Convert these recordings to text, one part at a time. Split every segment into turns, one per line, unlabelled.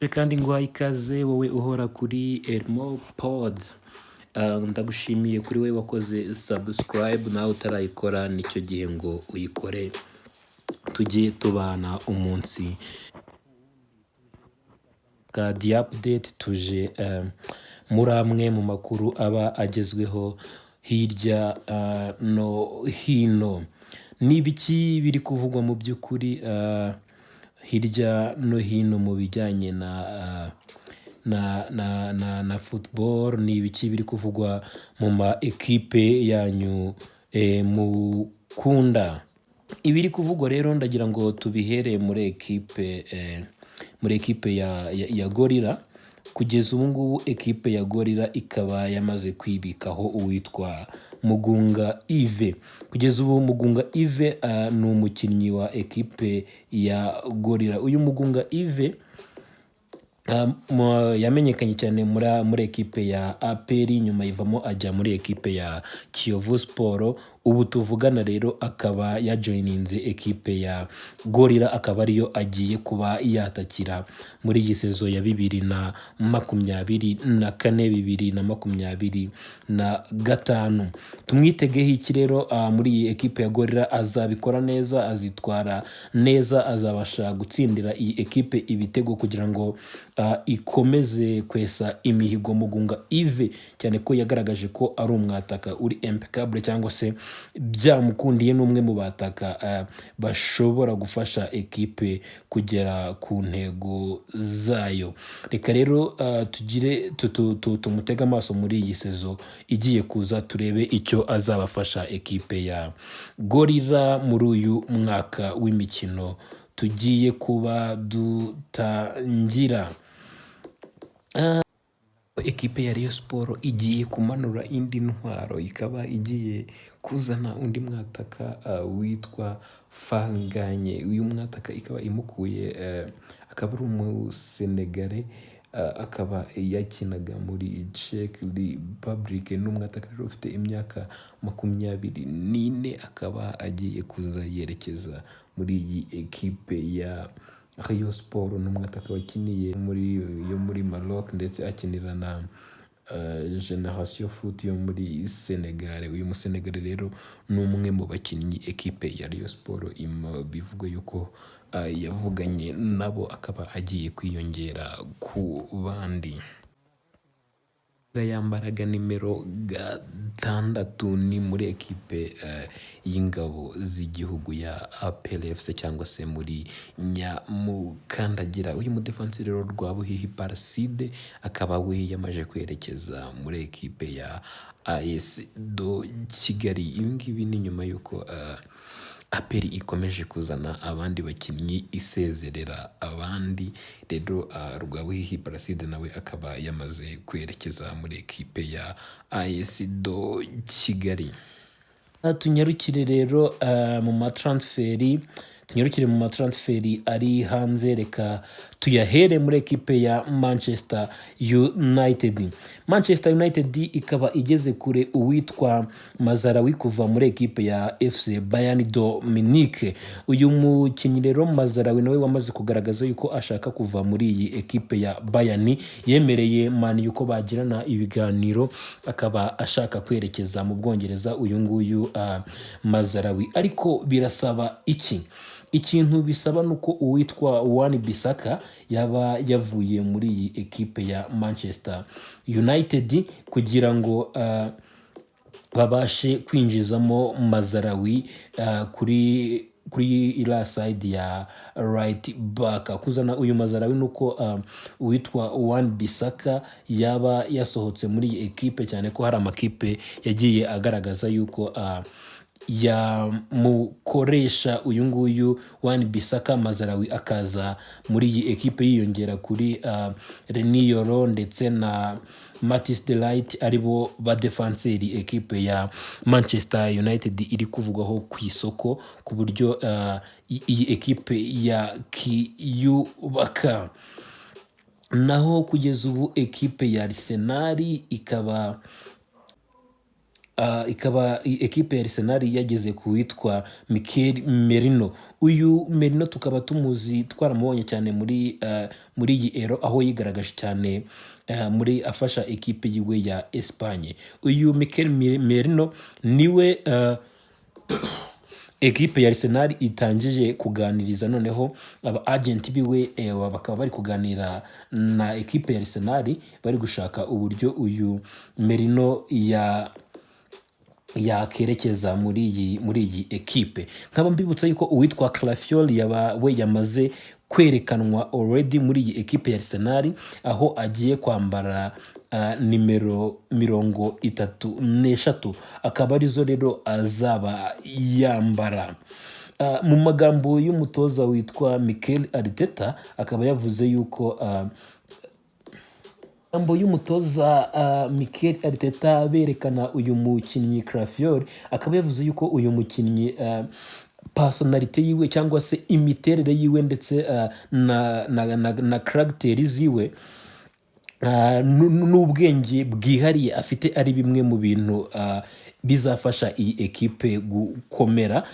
Kandi nguhaye ikaze wowe uhora kuri Elmo Pods. Ndagushimiye kuri wowe wakoze subscribe, nawe utarayikora nicyo gihe ngo uyikore, tujye tubana umunsi ka The Update. Tuje muri amwe mu makuru aba agezweho hirya no hino. Ni ibiki biri kuvugwa mu by'ukuri hirya no hino mu bijyanye na football? Ni ibiki biri kuvugwa mu ma ekipe yanyu mukunda? Ibiri kuvugwa rero ndagira ngo tubihere muri ekipe ya Gorilla. Kugeza ubu ngubu ekipe ya Gorilla ikaba yamaze kwibikaho uwitwa Mugunga Yves. Kugeza ubu Mugunga Yves ni umukinnyi wa ekipe ya Gorilla. Uyu Mugunga Yves yamenyekanye cyane muri ekipe ya APR, nyuma yivamo ajya muri ekipe ya Kiyovu Sport. Ubu tuvugana rero akaba yajoininze ekipe ya Gorilla, akaba ariyo agiye kuba yatakira muri iyi saison ya 2024, 2025. Tumwitegeho iki rero muri iyi ekipe ya Gorilla? Azabikora neza, azitwara neza, azabasha gutsindira iyi ekipe ibitego kugira ngo ikomeze kwesa imihigo. Mugunga Yves, cyane ko yagaragaje ko ari umwataka uri impeccable, cyangwa se byamukundiye n'umwe mu bataka bashobora gufasha ekipe kugera ku ntego zayo. Reka rero tugire tumutege amaso muri iyi saison igiye kuza, turebe icyo azabafasha ekipe ya Gorilla muri uyu mwaka w'imikino tugiye kuba dutangira. Ekipe ya Rayon Sport igiye kumanura indi ntwaro, ikaba igiye kuzana undi mwataka witwa Fanganye. Uyu mwataka ikaba imukuye, akaba ari Umusenegale, akaba yakinaga muri Czech Republic. Ni umwataka rero ufite imyaka 24, akaba agiye kuza yerekeza muri iyi ekipe ya Rayon Sport. Ni umwataka wakiniye yo muri Maroc, ndetse akinira na Generation Foot yo muri Senegal. Uyu Musenegal rero ni umwe mu bakinnyi ekipe ya Rayon Sport bivugwa yuko yavuganye nabo, akaba agiye kwiyongera ku bandi. Yambaraga nimero 6, ni muri ekipe y'ingabo z'igihugu ya APR FC, cyangwa se muri Nyamukandagira. Uyu mudefansi rero Rwabuhihi Placide akaba we yamaze kwerekeza muri ekipe ya AS de Kigali. Ibi ngibi ni nyuma y'uko APR ikomeje kuzana abandi bakinnyi, isezerera abandi. Rero Rwabuhihi Placide nawe akaba yamaze kwerekeza muri ekipe ya AS de Kigali. Tunyarukire rero mu matransferi, tunyarukire mu matransferi ari hanze. Reka tuyahere muri ekipe ya Manchester United. Manchester United ikaba igeze kure uwitwa Mazraoui kuva muri ekipe ya FC Bayern de Munich. Uyu mukinnyi rero Mazraoui nawe wamaze kugaragaza yuko ashaka kuva muri iyi ekipe ya Bayern, yemereye Man U ko bagirana ibiganiro, akaba ashaka kwerekeza mu Bwongereza uyu nguyu Mazraoui. Ariko birasaba iki? Ikintu bisaba ni uko uwitwa Wan Bissaka yaba yavuye muri iyi ekipe ya Manchester United kugira ngo babashe kwinjizamo Mazraoui kuri iriya side ya right back. Kuzana uyu Mazraoui nuko uwitwa Wan Bissaka yaba yasohotse muri iyi ekipe, cyane ko hari amakipe yagiye agaragaza yuko yamukoresha uyu nguyu Wan Bissaka, Mazraoui akaza muri iyi ekipe yiyongera kuri Leny Yoro ndetse na Matthijs de Ligt, aribo ba defanseri ekipe ya Manchester United iri kuvugwaho ku isoko, ku buryo iyi ekipe yakiyubaka. Naho kugeza ubu ekipe ya Arsenal ikaba Ikaba ekipe ya Arsenal yageze ku witwa Mikel Merino. Uyu Merino tukaba tumuzi, twaramubonye cyane muri iyi Euro, aho yigaragaje cyane muri afasha ekipe yiwe ya Espagne. Uyu Mikel Merino niwe ekipe ya Arsenal itangije kuganiriza. Noneho aba agent biwe bakaba bari kuganira na ekipe ya Arsenal, bari gushaka uburyo uyu Merino yakerekeza muri iyi ekipe. Nkaba mbibutsa yuko uwitwa Calafiori yaba we yamaze kwerekanwa already muri iyi ekipe ya Arsenal, aho agiye kwambara nimero 33, akaba arizo rero azaba yambara. Mu magambo y'umutoza witwa Mikel Arteta, akaba yavuze yuko magambo y'umutoza Mikel Arteta berekana uyu mukinnyi Calafiori, akaba yavuze yuko uyu mukinnyi personnalité yiwe cyangwa se imiterere yiwe ndetse na caractère ziwe n'ubwenge bwihariye afite ari bimwe mu bintu bizafasha iyi ekipe gukomera,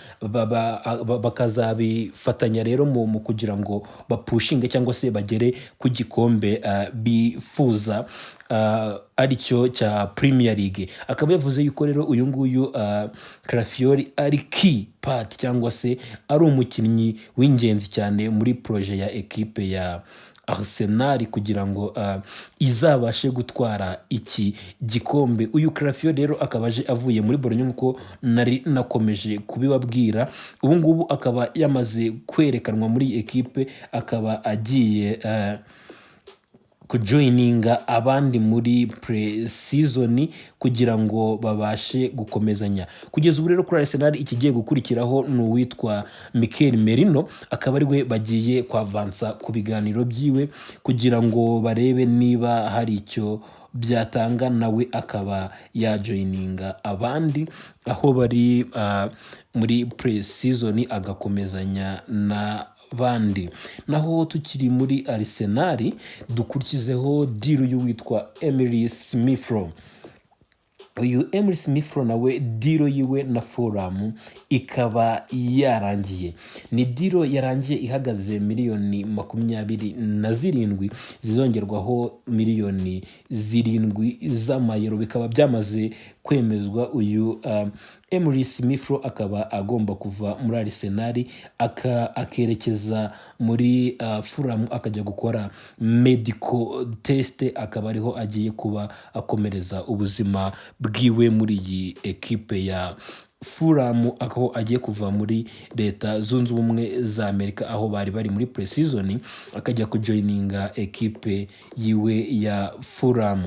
bakazabifatanya rero mu kugira ngo bapushinge cyangwa se bagere ku gikombe bifuza, aricyo cya Premier League. Akaba yavuze yuko rero uyu nguyu Calafiori ari key part cyangwa se ari umukinnyi w'ingenzi cyane muri projet ya ekipe ya Arsenal kugira ngo izabashe gutwara iki gikombe. Uyu Calafiori rero akaba aje avuye muri Bologna, nk'uko nari nakomeje kubibabwira. Ubu ngubu akaba yamaze kwerekanwa muri iyi ekipe, akaba agiye kujoininga abandi muri pre-season kugira ngo babashe gukomezanya. Kugeza ubu rero kuri Arsenal, ikigiye gukurikiraho ni uwitwa Mikel Merino, akaba ari we bagiye kwavansa ku biganiro byiwe kugira ngo barebe niba hari icyo byatanga, nawe akaba yajoininga abandi aho bari muri pre-season, agakomezanya na bandi. Naho tukiri muri Arsenal, dukurikizeho deal y'uwitwa Emile Smith Rowe. Uyu Emile Smith Rowe nawe deal yiwe na Fulham ikaba yarangiye. Ni deal yarangiye ihagaze miliyoni 27 zizongerwaho miliyoni 7 z'amayero, bikaba byamaze kwemezwa. Uyu Emile Smith Rowe akaba agomba kuva muri Arsenal akerekeza muri Fulham, akajya gukora medical test, akaba ariho agiye kuba akomereza ubuzima bwiwe muri iyi ekipe ya Fulham, aho agiye kuva muri Leta Zunze Ubumwe za Amerika, aho bari bari muri pre-season, akajya kujoininga ekipe yiwe ya Fulham.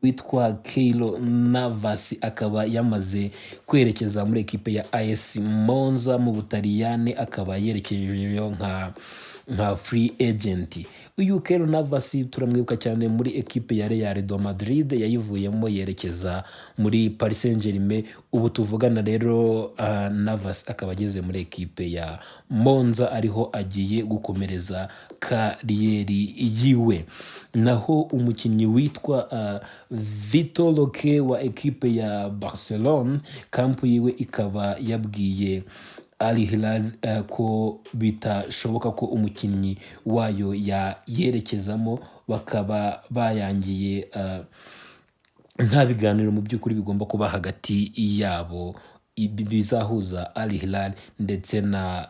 Witwa Keylor Navas akaba yamaze kwerekeza muri ekipe ya AS Monza mu Butaliyani, akaba yerekejeyo nka free agent. Uyu Keylor Navas turamwibuka cyane muri ekipe ya Real de Madrid, yayivuyemo yerekeza muri Paris Saint-Germain. Ubu tuvugana rero Navas akaba ageze muri ekipe ya Monza, ariho agiye gukomereza carrière yiwe. Naho umukinnyi witwa Vitor Roque wa ekipe ya Barcelone, camp yiwe ikaba yabwiye Al Hilal ko bitashoboka ko umukinnyi wayo yerekezamo, bakaba bayangiye nta biganiro mu by'ukuri bigomba kuba hagati yabo bizahuza Al Hilal ndetse na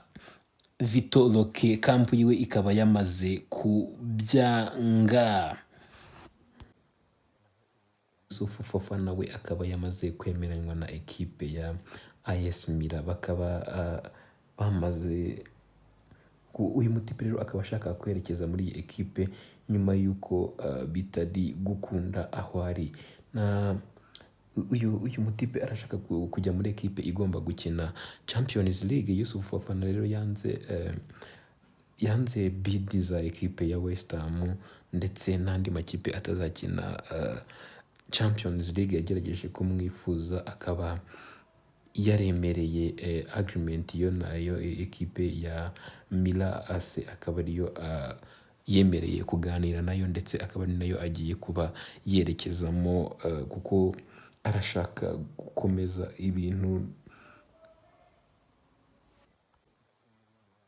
Vitor Roque. Camp yiwe ikaba yamaze kubyanga. Youssouf Fofana we akaba yamaze kwemeranywa na ekipe ya AS Milan, bakaba bamaze uyu mutipe rero akaba ashaka kwerekeza muri iyi ekipe nyuma y'uko bitari gukunda aho ari na uyu mutipe arashaka kujya muri ekipe igomba gukina Champions League. Youssouf Fofana rero yanze bid za ekipe ya West Ham ndetse n'andi makipe atazakina Champions League yagerageje kumwifuza, akaba yaremereye agreement yo nayo ekipe ya Milan AC, akaba ariyo Yemereye kuganira nayo, ndetse akaba ari nayo agiye kuba yerekezamo, kuko arashaka gukomeza ibintu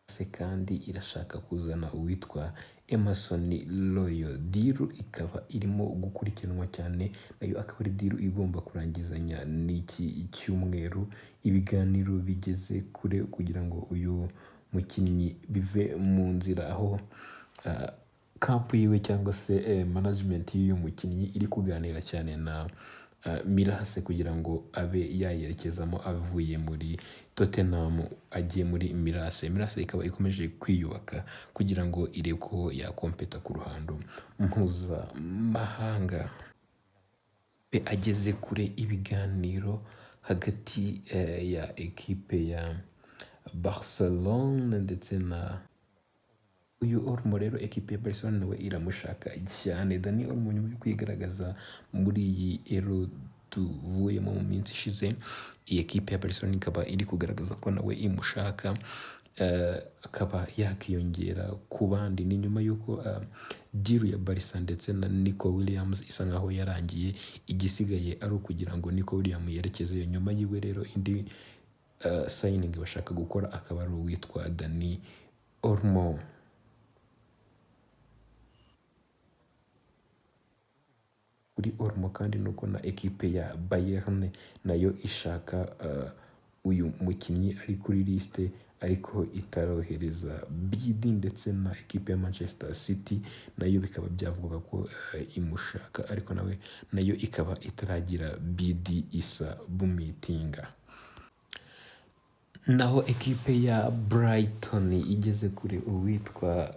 se. Kandi irashaka kuzana uwitwa Emerson Royal. Deal ikaba irimo gukurikiranwa cyane, nayo akaba ari deal igomba kurangizanya n'iki cyumweru. Ibiganiro bigeze kure kugira ngo uyu mukinnyi bive mu nzira, aho camp yiwe cyangwa se management y'uyu mukinnyi iri kuganira cyane na Milan AC kugira ngo abe yayerekezamo avuye muri Tottenham agiye muri Milan AC. Milan AC ikaba ikomeje kwiyubaka kugira ngo irebe ko yakompeta ku ruhando mpuzamahanga. Ageze kure ibiganiro hagati ya ekipe ya Barcelone ndetse na uyu Olmo. Rero ekipe ya Barcelona nawe iramushaka cyane Dani Olmo, nyuma yo kwigaragaza muri iyi Euro tuvuyemo mu minsi ishize. Iyi ekipe ya Barcelona ikaba iri kugaragaza ko nawe imushaka, akaba yakiyongera ku bandi. Ni nyuma y'uko deal ya Barca ndetse na Nico Williams isa nkaho yarangiye, igisigaye ari ukugira ngo Nico Williams yerekezeyo. Nyuma yiwe rero, indi signing bashaka gukora akaba ari uwitwa Dani Olmo. Kuri Olmo kandi nuko na ekipe ya Bayern nayo ishaka uyu mukinnyi, ari kuri liste ariko itarohereza bid, ndetse na ekipe ya Manchester City nayo bikaba byavuga ko imushaka, ariko nawe nayo ikaba itaragira bid isa bumitinga. Naho ekipe ya Brighton igeze kuri uwitwa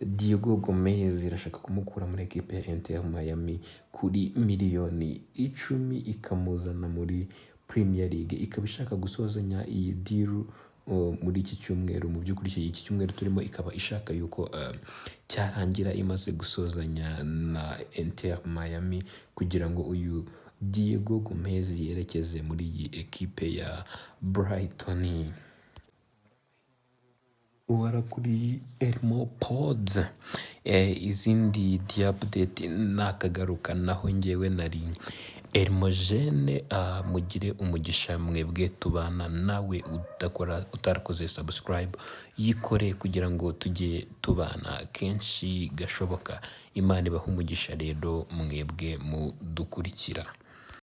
Diego Gomez, irashaka kumukura muri ekipe ya Inter Miami kuri miliyoni 10, ikamuzana muri Premier League. Ikaba ishaka gusozanya iyi deal muri iki cyumweru. Mu by'ukuri iki cyumweru turimo ikaba ishaka yuko cyarangira imaze gusozanya na Inter Miami kugira ngo uyu Diego Gomez yerekeze muri iyi ekipe ya Brighton. Uhora kuri Elmo Pods, izindi update nakagaruka. Naho ngewe nari Hermogene, mugire umugisha mwebwe tubana. Nawe udakora, utarakoze subscribe, yikore kugira ngo tujye tubana kenshi gashoboka. Imana ibahe umugisha rero mwebwe mudukurikira.